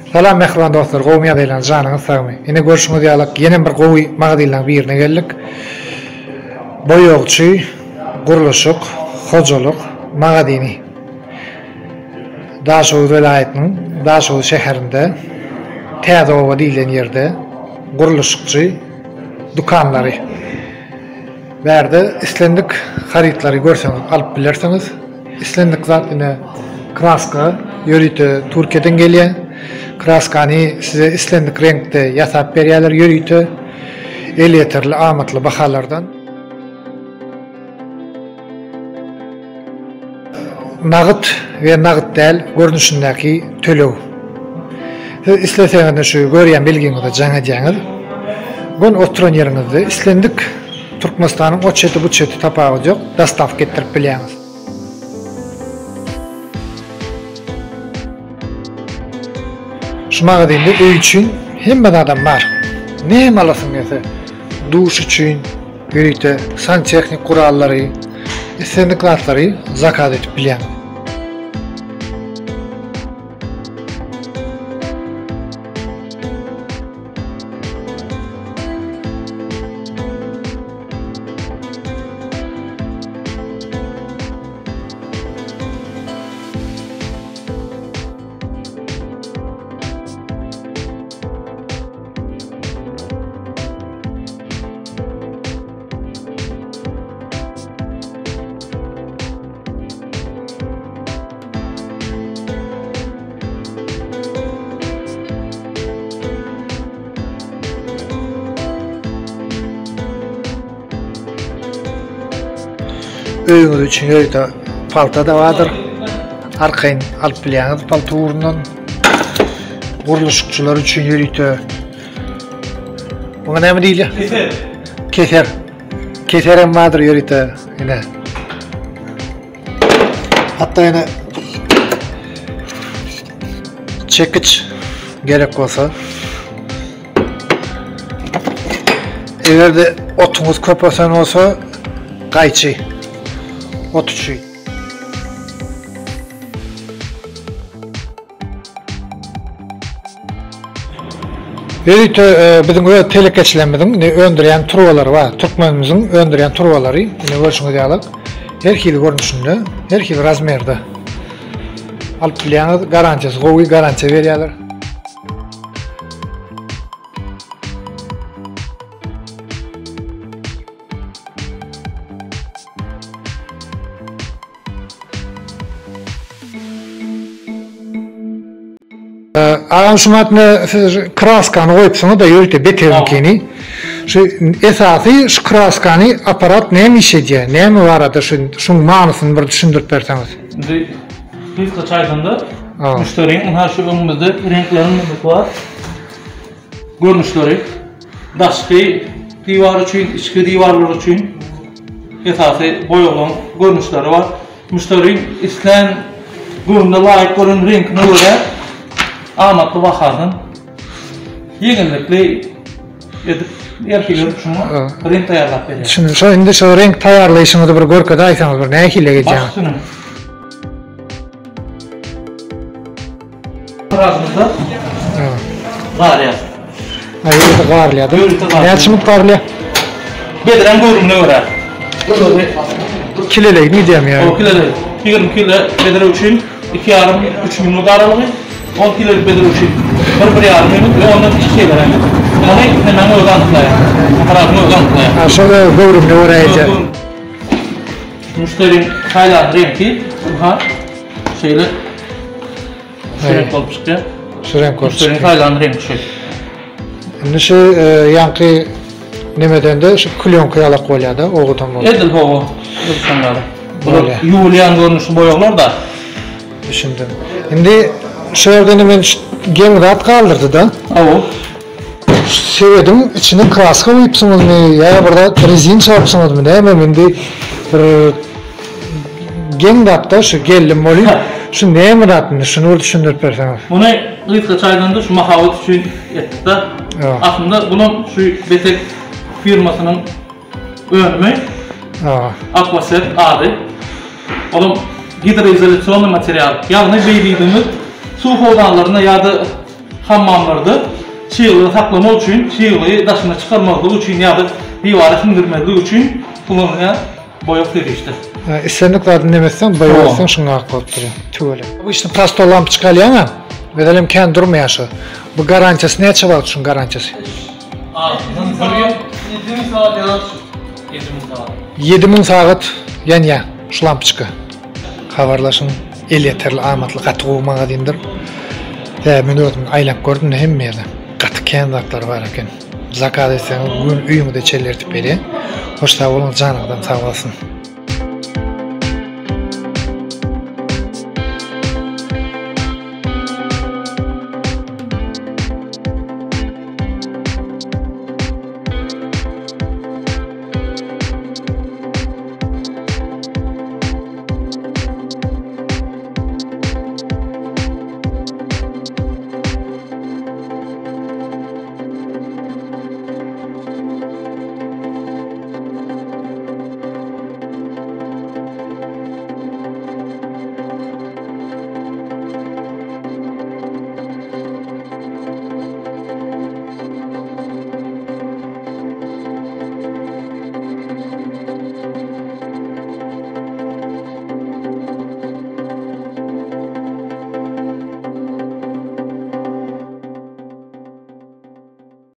Salam mähriban dostlar gowmy ýagdaýlaryňyz janyňyz sagmy ine görşüňiz ýalak ýenem bir gowy magazinlaň birine geldik boýagçy gurluşyk hojalyk magazini Daşoguz welaýatynyň Daşoguz şäherinde Täze oba diýilen ýerde gurluşykçy dükanlary Bärde islendik harytlary görseňiz alyp bilersiňiz. Islendik zat ine kraska ýörite Türkiýeden gelýär. Kraskany size islendik reňkde ýasap berýärler ýörite elýeterli amatly bahalardan. Nagyt we nagyt däl görnüşindäki töleg. Siz isleseňiz şu görýän belgiňize jaň edýäňiz. Göni oturan ýeriňizde islendik Türkmenistanyň o çeti bu çeti tapawudy ýok, dostawka etdirip bilýäňiz. Şu magazinde öý üçin hemme zadam bar. Näme alasyň gelse, duş üçin, Ýörite santehnik gurallary, islendik zatlary zakaz edip bilýäňiz. Öýüňiz üçin ýörite palta-da bardyr. Arkaýyn alyp bilýäňiz palta ugrundan. Gurluşykçylar üçin ýörite Muňa näme diýilýär? Keser. Keser. Keser hem bardyr ýörite ine. Hatda ýene çekiç gerek bolsa. Eger-de otuňyz köp ösen bolsa, gaýçy ot üçin. Ýörite biziň öz telekeçilerimiziň indi öndürýän turbalary bar. Türkmenimiziň öndürýän turbalary indi görşüňiz ýaly her hili görnüşinde, her hili razmerde alyp bilýäňiz. Garantiýasy gowy, garantiýa berýärler. Agam şu matna siz kraskany goýupsyňyz-da ýörite beteriňkini. Şu esasy şu kraskany aparat näme iş edýär? Näme barada şu şuň manysyny bir düşündirip berseňiz. Indi gysgaça aýdanda müşderiň ynha şu öňümizde reňkleriň nemesi bar. Görnüşleri daşky diwar üçin, içki diwarlar üçin esasy boýaglaryň görnüşleri bar. Müşderi islän göwnüne laýyk gören reňkine görä amatly bahadan ýeňillikli edip erkek edip şuňa reňk taýýarlap berýär. Düşündim. Şo indi şo reňk taýýarlaýşyňyzy bir görkezäýseňiz bir nähili edýäňiz? Baş üstüne. Birazynda garýar. Ha, ýörite garylýar. Ýörite garylýar. Näçe minut garylýar? Bedräň göwrümine görä. Kileleýin diýýärmi ýa? O kileleýin. 20 kilo bedre üçin 2,5-3 minut aralygy, 10 kilolik bedre üçin 1-1,5 minut we ondan kiçi şeyler hem. Ony nemäň özi anyklaýar. Apparatyň özi anyklaýar. Ha, şol göwrümine görä edýär. Müşderiň saýlan reňki, ynha, şeýle şu reňk bolup çykýar. Şu reňk bolup çykýar. Müşderiň saýlan reňki şu. Indi şu e, ýaňky nemeden-de şu klýonka ýalak bolýar-da, owadan bolup. Edil hawa, edil şoň ýaly. Bular ýuwulýan görnüşli boýaglar-da. Düşündim. Indi şu ýerde men geň zat galdyrdy-da. Hawa. Sebediň içine kraska guýupsyňyzmy ýa bir zat rezin çalypsyňyzmy näme indi bir geň zatda şu geldim welin şu näme zat indi şuny bir düşündirip berseňiz. Muny gysgaça aýdanda şu mahabat üçin etdikda. Aslynda bulam şu Betek firmasynyň önümi. Aquaset ady. Olam gidroizolýasionnyý material. Ýagny beý diýdigimiz suw howdanlarynda ýa-da. Hammamlarda çyglygy saklamak üçin, çyglygy daşyna çykarmazlyk üçin ýa-da diwara siňdirmezlik üçin ulanylýan boýag serişde. Islendik zadyny neme etseň, boýag etseň şuňa ak bolup durýar. Tüweleme. Obyçny prostoý lampoçka alýaňa, meselem kän durmaýar şu. Bu garantiýasy näçe wagt şuň garantiýasy? Azyndan bir ýyl. 7000 sagat ýanar şu. 7000 sagat. 7000 sagat ýanýar şu lampoçka. Habarlaşyň elýeterli amatly gaty gowy magazyndyr. Sebäbi men özüm aýlap gördüm-de hemme ýerde. Gaty kän zatlar bar eken. Zakaz etseňiz gün öýüňize çenli eltip berýär. Hoş sag boluň janyňyzam sag bolsun.